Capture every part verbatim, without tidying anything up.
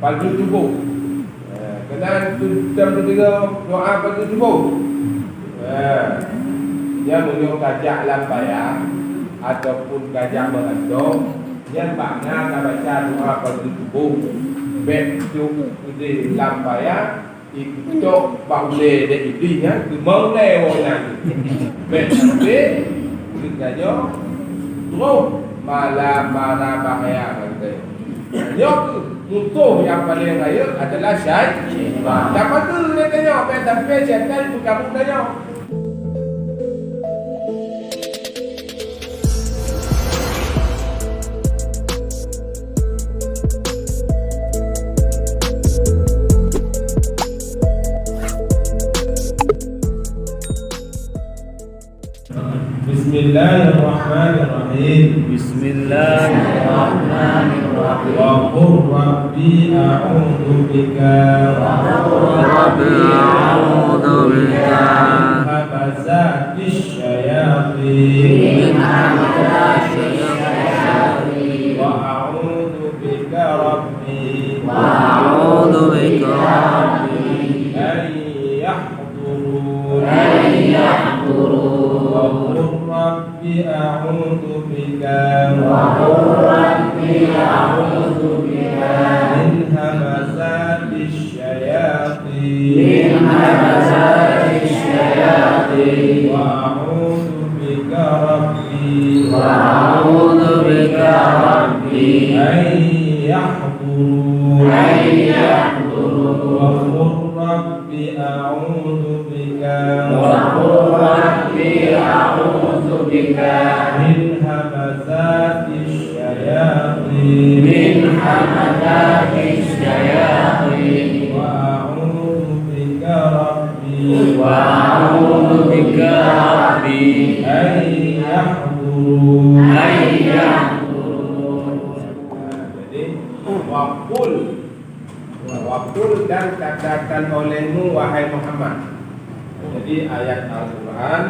Pagi suboh. Eh, keunan tu-, tam teudeungoe doa pagi suboh. Eh, nyan meunyoe kajak lam paya ataupun kajak meugantoe, nyan bak na kabaca doa pagi suboh. Bèk cok keudeh lam paya, ikutok bak ulèe dek Iblih nyan, teuma ulèe woe nyan. Bèk sampai geutanyoe troh mala mara bahaya bak geutanyoe. Nyoe kheueh musoh nyang paleng rayeuk adalah syai-, syaitan. Tapageue lé tanyoe, bèk sampai syaitan peukaru tanyoe. بسم الله الرحمن الرحيم. بسم الله الرحمن الرحيم. وقل رب أعوذ بك. وقل رب أعوذ بك. من همزات الشياطين. من همزات الشياطين. وأعوذ بك رب. وأعوذ بك رب. أن يحضرون. أن يحضرون. وقل رب أعوذ بك. وقل رب أعوذ بك. من همزات الشياطين. من همزات الشياطين. وأعوذ بك رب. وأعوذ بك رب. أن يحضرون. أن يحضرون. وقل رب أعوذ بك. وقل رب أعوذ بك. من همزات الشياطين. من همزات الشياطين. وأعوذ بك رب. وأعوذ بك رب. أن يحضرون. أن يحضرون. Jadi, waqul. Waqul, dan katakan olehmu, wahai Muhammad. Jadi, ayat Al-Quran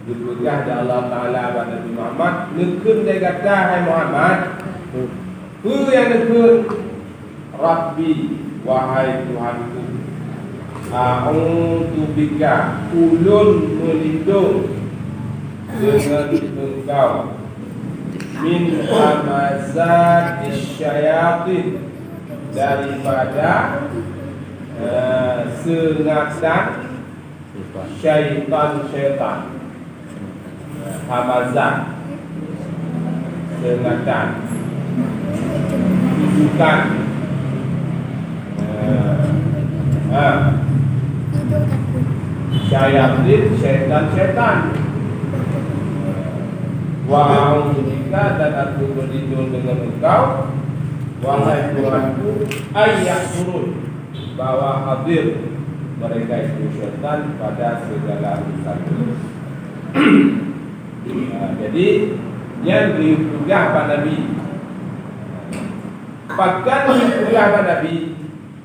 geupeugah lé Allah Taala bak Nabi Muhammad, neukheun lé gata, hai Muhammad. Peue nyang neukheun? Rabbi, wahai Tuhanku, a'udzu bika, ulôn meulindong deungon Engkau, min hamazatis syayatin, daripada, eh, seungatan syaitan-syaitan. Hamazah, seungatan, tusukan, eh, ha, syayatin, syaitan-syaitan. Wa a'udzubika, dan aku berlindung dengan Engkau, wahai Tuhanku, an yahzurun, bahwa hadir mereka itu syaitan pada segala urusan. Nah, jadi, nyan geupeugah bak Nabi. Pakon geupeugah bak Nabi?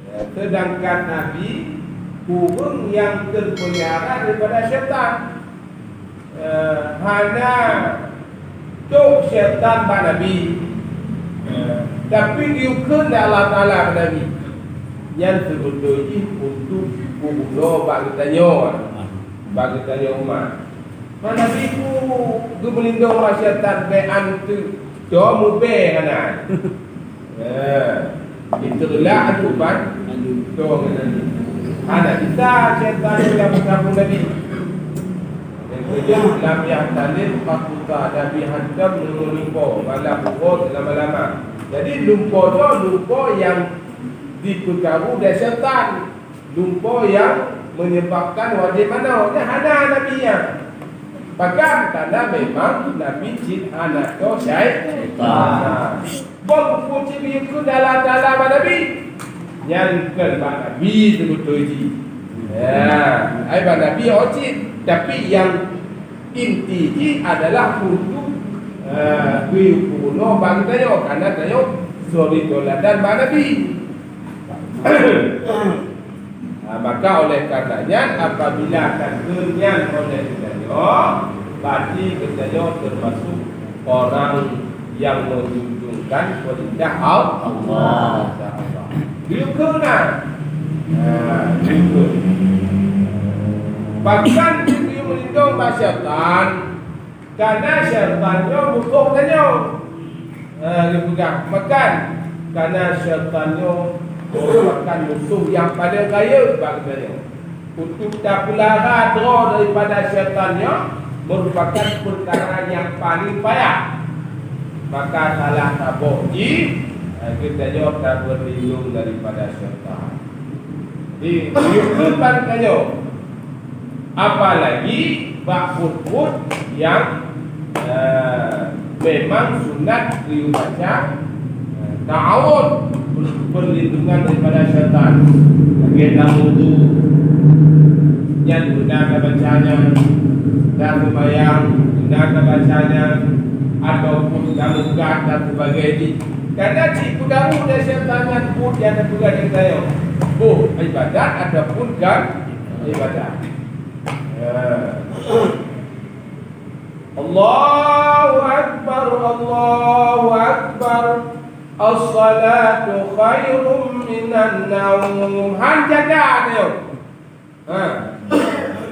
Ya, sedangkan Nabi ureueng nyang teupeulihara daripada syaitan. Eh, hana trok syaitan bak Nabi. Eh, tapi geukheun lé Allah Taala bak Nabi. Nyan seubeutôi jih untuk peubunoe bak geutanyoe, bak geutanyoe umat. Hana Nabi ku geumeulindong bak syaitan, bèk anteuk to mubèe hana. Eh, iteulak atupan to ngon Nabi. Hana bisa syaitan nyang meugabung Nabi. Nyang keujeuet, lam yahtalil maqtuta, Nabi hantom neumeulimpôh malam Uhud lama-lama. Jadi, lumpoe nyoe lumpoe nyang dipeukaru lé syaitan. Lumpoe nyang menyebabkan wajéb manoe. Nyan hana Nabi nyan. Pakon? Karena memang Nabi cit hana to syai-, syaitan. Bah buku cit geukheun lé Allah Taala bak Nabi. Nyan kon bak Nabi seubeutôi jih. Ya, ai bak Nabi oh cit. Tapi nyang inti jih adalah untuk, eh, geuyue peurunoe bak geutanyoe. Karena tanyoe suri teuladan bak Nabi. Ha, maka oleh karena nyan, apabila ka kheun nyan oleh geutanyoe, berarti geutanyoe termasuk orang yang menjunjungkan perintah Al-, Allah. Perintah Allah. Geuyue kheun na. Ha, geuyue kheun. Pakon geuyue meulindong bak syaitan? Karena syaitan nyoe musoh tanyoe. Ha, geupeugah, pakon? Karena syaitan nyoe merupakan musoh nyang paleng rayeuk bak geutanyoe. Untuk tapeulara droe daripada syaitan nyoe merupakan peukara nyang paleng payah. Maka salah saboh jih, eh, geutanyoe tabeulindong daripada syaitan. Di, di depan tanyoe. Apalagi bak buet-buet nyang, eh, memang sunat geuyue baca, eh, ta'awudz, perlindungan daripada syaitan. Lagèe na wudu, nyan guna tabacanya, na seumayang, guna tabacanya, ataupun na meukat dan sebagainya. Karena cit peuganggu lé syaitan nyan buet nyang teupeugah di tanyoe, boh ibadat ataupun kon ibadat. Ya. Allahu Akbar, Allahu Akbar. As-salatu khairum minan naum. Han jaga nyoe. Ha.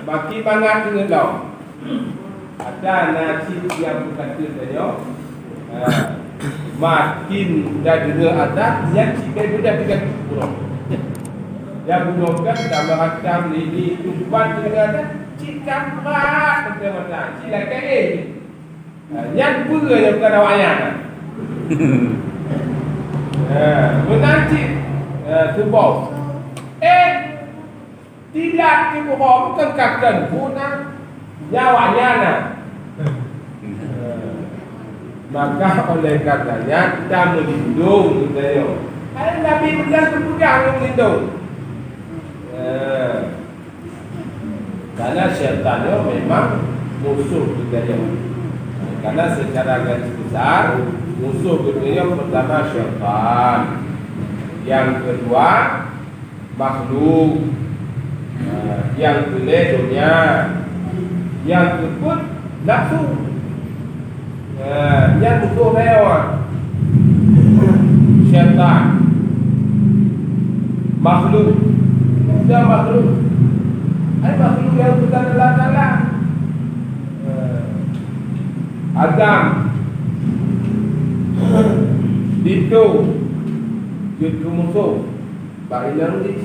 Baki mangat deungon lom. Ada na cit nyang peukateut tanyoe. Ha. Makin tadeungoe azan, nyan cit bèk mudah teugantung uroe. Nyang bunoe kan tambah hakam lini tumpan deungoe azan, cit kampat mata-mata, cit lakèe. Ha, nyan peue nyang bukan awaknyan. Ha, meunan cit, ha, tuboh. Eh, Tilat tiboh bukon kakon guna nyawa nyana. Maka oleh karenanya kita melindung geutanyoe. Hai Nabi meunan geupeugah ngon melindung. Eh, karena syaitan nyoe memang musuh geutanyoe. Karena secara garis besar musuh geutanyoe pertama syaitan. Yang kedua makhluk. Ha, nyang keulhèe donya. Nyang keupeuet nafsu. Ha, nyan musoh tanyoe. Syaitan. Makhluk. Bukan makhluk. Hai makhluk nyang bukan Allah Taala. Ha. Adam. Itu. Jeuet keu musoh. Bak inong jih.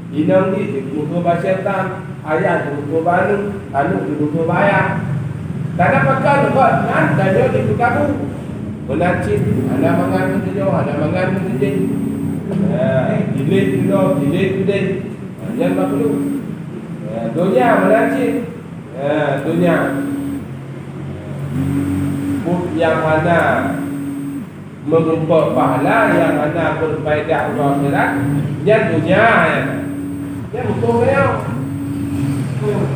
Inong jih jimusoh bak syaitan, ayah jimusoh bak aneuk, aneuk jimusoh bak ayah. Karena pakon? Rot nyan tanyoe jipeukabu. Meunan cit, hana mangat keu tanyoe, hana mangat keu jih. Ha, jilèt keunoe, jilèt keudeh. Ha, nyan makhluk. Ha, donya meunan cit. Ha, donya. Buet nyang hana meunumpeuk pahala nyang hana beufaedah uroe akhirat, nyan donya nyan. Nyan musoh tanyoe.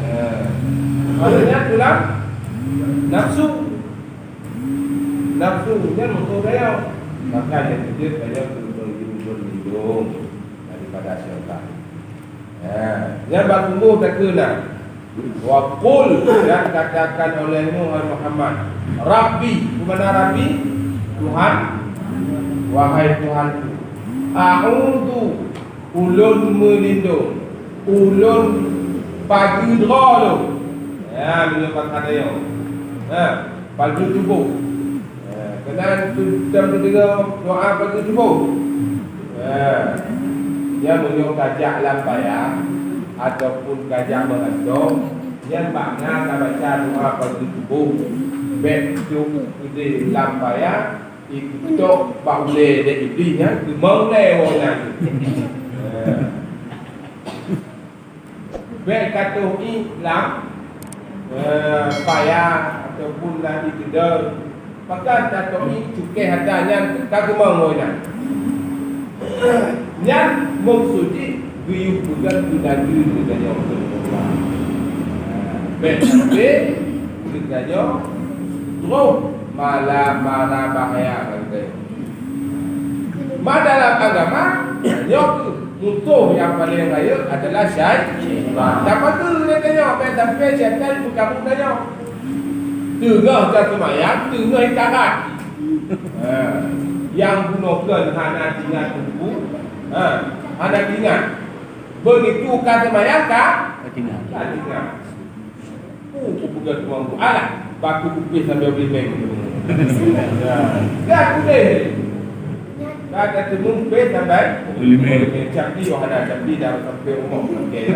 Eh, maksudnya dalam nafsu. Nafsu nyan musoh tanyoe. Maka nyang keujeuet tanyoe keuneuk berlindung daripada syaitan. Ya, nyan bak tuboh takheun na. Wa qul, dan katakan olehmu, hai Muhammad, Rabbi, di mana Rabbi? Tuhan, wahai Tuhanku. A'udzu, ulôn meulindong, ulôn pageue droe lôn. Ya, meunyoe bak kata nyoe. Ha, pageue tuboh. Eh, keunan tu, tu, tu, tu, doa pageue tuboh. Eh, nyan meunyoe ka jak lam paya ataupun ka jak meugantoe, nyan bak na ka baca doa pageue tuboh. Bèk cok keudeh lam paya, icok bak ulèe lé Iblih nyan, keumong lé woe nyan. Eh. Bèk ka toh ié lam, eh, paya ataupun lam ié keudè. Pakon ka toh ié cukéh atra nyan ka keumong woe nyan. Nyan maksud jih geuyue peugah keu lagèe geutanyoe. Bèk sampai geutanyoe troh mala mara bahaya bagi geutanyoe. Ma dalam agama, nyoe keuh musoh nyang paleng rayeuk adalah syai-, syaitan. Tapageue lé tanyoe, bèk sampai syaitan peukabu tanyoe. Teungoh taseumayang, teungoh ikarat. Ha. Nyang bunoe kheun hana ingat Teungku, Ha, hana teuingat. Begitu ka seumayang ka, ka teuingat. Ka teuingat. Uh, kupeugah teuma, alah, baku kupéh sambil beli meng. Ya, dah kupéh. Ka tateumeung kupéh sampai beli meng. Capli, oh, hana capli dah sampai rumoh. Okey.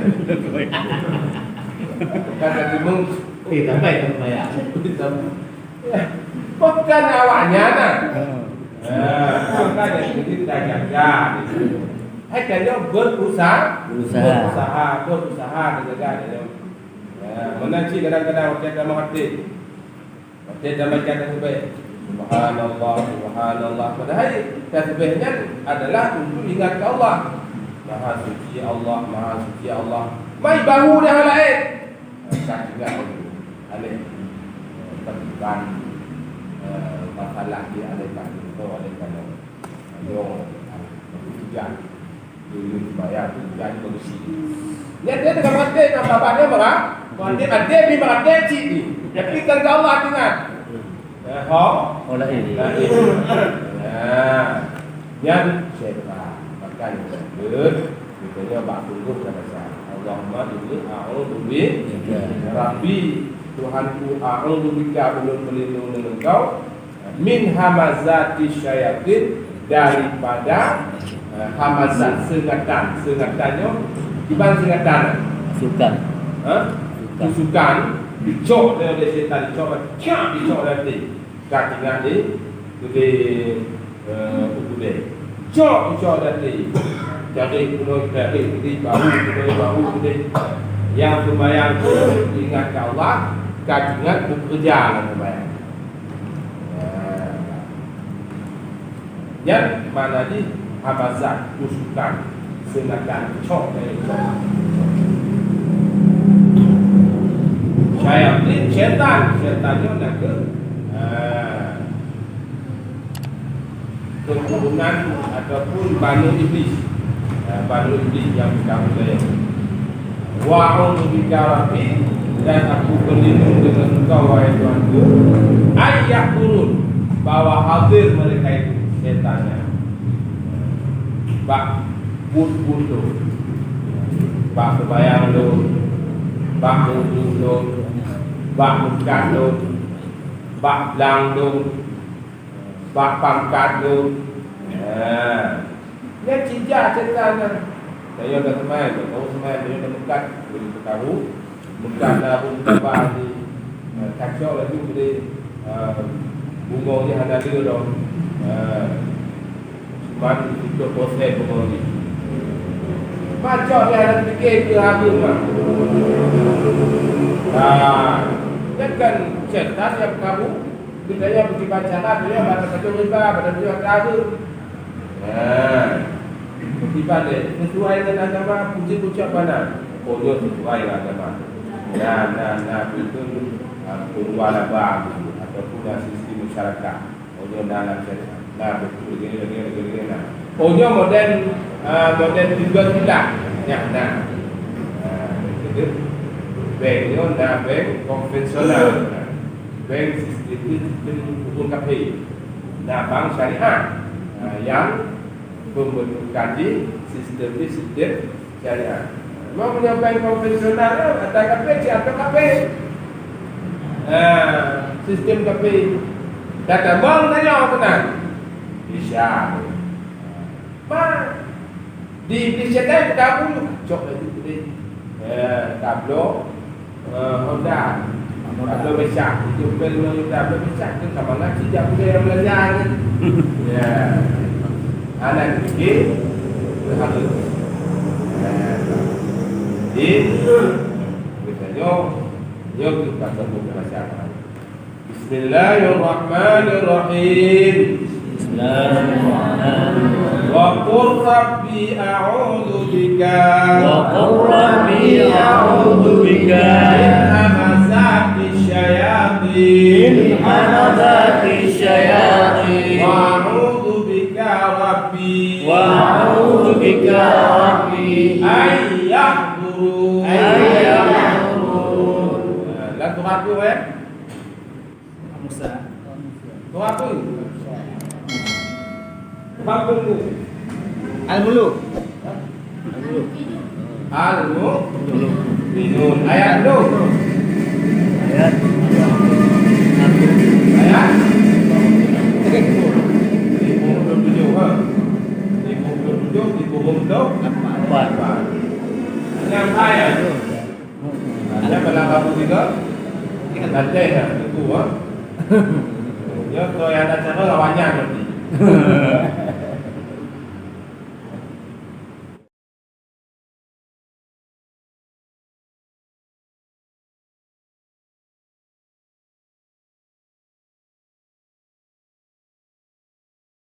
Ka tateumeung, eh, sampai ka seumayang. Bukan awaknyan, nah. Ha, makanya kita jaga. Hai, tanyoe berusaha, berusaha, berusaha, berusaha jaga tanyoe. Ya, meunan cit kadang-kadang watèe tameuhadéh. Watèe tameubaca tasbih. Subhanallah, subhanallah. Padahai tasbih nyan adalah untuk ingat ke Allah. Maha suci Allah, maha suci Allah. Mai bahu dah laén. Ka tinggai alèh, eh, teukan, eh, masalah di alèh ka tinggai, alèh ka tinggai. Ayo, ah, hujan. Dulu bayar hujan bersih. Nyan dia teuka maté, nyan babah dia marah. Maté, maté, bi maté cit ni. Tapi kan Allah teuingat. Eh, ho? Oh, laén. Laén. Nah, nyan syaitan. Maka nyan, geutanyoe bak sunggoh ka baca, "Allahumma inni a'udzu bika." Rabbi, Tuhanku, a'udzu bika, ulôn meulindong deungon Engkau, min hamazati syayatin, daripada, eh, hamazat, seungatan. Seungatan nyoe, kiban seungatan? Tusukan. Ha? Tusukan. Tusukan, dicok lé syaitan, dicok, cak, dicok lé até. Ka tinggai di, di, eh, u keudè. Cok, cok lé até. Jadi, keunoe, jadi, di bahu, keunoe, bahu, keudè. Nyang seumayang tu ingat keu Allah, ka tinggai beukeureuja lam seumayang. Nah. Nyan makna jih hamazat, tusukan, seungatan, cok, eh, cok. Syayatin, syaitan, syaitan nyoe na kheueh, ah, keuturonan ataupun banu iblis. Ah, banu iblis nyang beutanggung jaweueb. Wa a'udzu bika rabbi, dan aku berlindung dengan Engkau, wahai Tuhanku, an yahdurun, bahwa hadir mereka itu, syaitan nyan, bak buet-buet lôn, bak seumayang lôn, bak udeueng lôn, bak meukat lôn, bak blang lôn, bak pangkat lôn. Nah, nyan cijak syaitan nyan. Tanyoe dah seumayang, tanyoe seumayang, tanyoe dah meukat, lôn teukaru. Meukat na beutabah di, eh, kacok laju bri, eh, bungong jih hana le lom. Eh, cuman tujoh persen bungong jih. Pacok jih hana pike keu habéh mah. Ah, nyan kan syaitan nyang karu. Geutanyoe beukiban cara, tanyoe bak tapajoh riba, bak tapajoh hareuem. Nah, beukiban deh, sesuai ngon agama, puji pucok bana. Oh, nyoe sesuai ngon agama. Nah, nah, nah, beutôi, ah, peuluwa laba, ataupun, ah, sistem masyarakat. Oh, nyoe na lam syariat. Nah, beutôi, lagèe, lagèe, lagèe, lagèe, nah. Oh, nyoe model, ah, model tiga tiga. Nyan, nah. Ah, beutôi. Bank nyoe na bank konvensional. Nah. Bank sistem, sistem hukum kafé. Na bank syariah, ha, nyang pembentukan jih sistem jih sistem syariah. Memang meunyoe bank konvensional, ata kafé, cit ata kafé. Ha, sistem kafé. Dah tamong tanyoe keunan. Bisa. Bah, di Iblis syaitan peugah bulu, cok laju keudeh. Eh, tablo, eh, Honda. Tablo besar. Itu pun lima juta, tablo besar tu sama ngaji jak budaya belanja ni. Ya. Anak fikir, berhala. Ya. Jadi, biasanya, dia bukan satu masyarakat. Bismillahirrahmanirrahim. Bismillahirrahmanirrahim. Wa qul rabbi a'udzu bika. Wa qul rabbi a'udzu bika. Min hamazati syayatin. Min hamazati syayatin. Wa a'udzu bika rabbi. Wa a'udzu bika rabbi. An yahdurun. An yahdurun. Nah, lagu baru, eh? Musa. Doa apa ni? Doa apa ni? Al-Muluk. Al-Muluk. Al-Mu'minun. Ayat dua. Ayat. Ayat. Lima puluh tujuh, ha. Lima puluh tujuh, lima puluh lapan. Enam ayat. Ada dalam kamu juga. Lantai dah, tunggu, ha. Ya, kalau yang ada cara, lawannya nanti.